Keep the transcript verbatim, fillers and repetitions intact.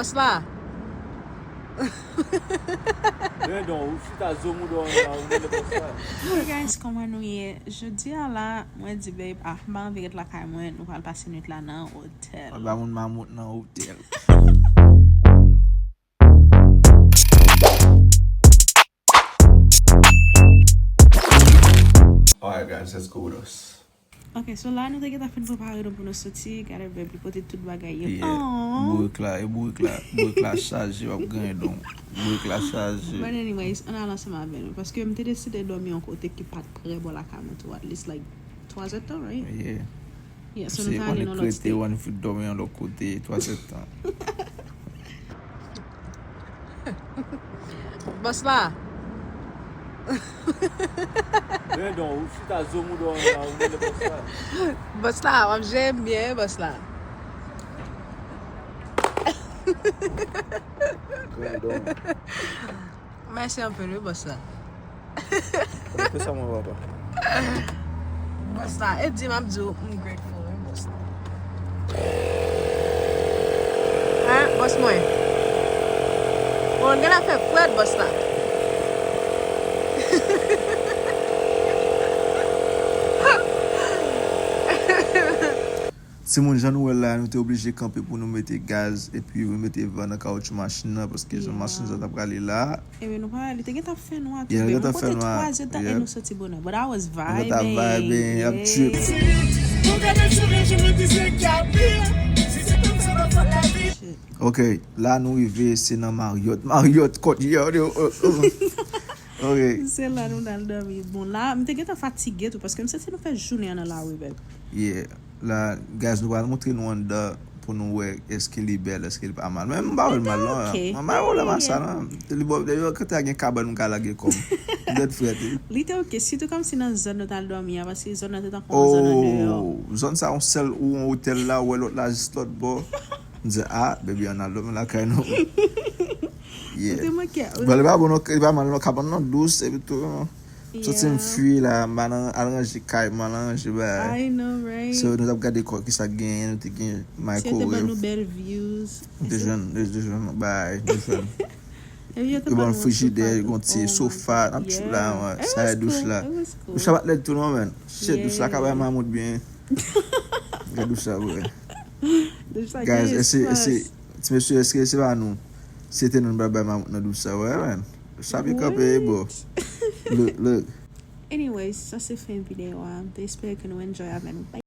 Bòs la. Rendon, ou chita zo mouda w la, ou rele bòs la. Hey guys, kòman nou ye? Jodi a la, mwen di, babe, ah, m pa anvi ret lakay mwen, nou pral pase nwit la nan otèl. Pral ba moun mamout nan otèl. Alright, guys, let's go with us. Ok, so la nou te gentan fin prepare nou pou nou soti. Gade bèb, li pote tout bagay yo. Yeah. Aww. Bourik la, e bourik la, bourik la chaje, w ap genyen don. Bourik la chaje. But anyways, ann al ansanm avè nou. Paske m te deside dòmi yon kote ki pa t trè bò lakay mwen tou, at least like twa zè tan, right? Yeah. Yeah, so nou ta ale nan lòt state. Ou annik rete, ou annik fout dòmi yon lòt kote, twa zè tan. Bòs la. Rendon, ou chita zo mouda w la, ou rele bòs la. Bòs la, w ap jere m byen, bòs la. Rendon. Mèsi anpil, wi, bòs la. Konnen ke sa mwen papa. Bòs la, e di m ap di w, m grateful, wi, bòs la. Hein, bòs mwen? Bon, gen afè frèt, bòs la. Timoun, jan nou wè l la, nou te oblije kanpe pou nou mete gaz, epi mete van nan kawotchou machin nan, paske jan machin sa t ap prale la. Ebyen, nou pa, li te gentan fè nwa tou, yeah, li te gentan fè nwa. Twa zè tan e nou soti bonè. But I was vibing. Nou t ap vibing, ap trip. Shit. Ok, la nou rive, se nan Marriott. Marriott, kot, yo, yo, oh, oh. Ok. Se la nou t al dòmi. Bon, la, m te gentan fatige tou, paske m santi nou fè jounen an nan lari, bèb. Yeah. La, guys, nou pral montre nou anndan pou nou wè èske li bèl, èske li pa mal. Men m pa wè l mal, non. Li te ok. Mwen pa wè l mal sa, non. Li bon, depi kote a gen kabann, m ka lage kò m. M tèt frèt, wi. Li te ok, sitou kòmsi nan zòn nou t al dòmi a, paske zòn nan te tankou yon zòn andeyò. Oh, zòn sa, yon sèl ou yon otèl la, ou wè lòt la jis lòt bò. M di, ah, baby, ann al dòmi lakay nou. Yeah. Ou te manke. Bon, li pa bon, non, li pa mal, non, kabann nan dous, epi tou, non. Santi m free la, m al ranje kay, m al ranje bagay. I know, right? So, nou t ap gade kò, kisa k genyen, nou te gen microwave. Te ban nou bèl views. Nou te jwenn, nou te jwenn bagay, nou jwenn. Yo ban nou frijidè, gon ti sofa, n ap chill la, sa e douch la. Douch la pa t lèd tou non, man. Shit, douch la ka bay mamout byen. Gade douch la, bro. Guys, èske, èske, ti mesye, èske se pa nou? Se te nou, nou pral bay mamout nan douch sa, wè, man. Douch la byen kanpe, bro. Look, look. Anyways, sa se fen videyo a. M te espere ke nou enjoy avè nou. Bye.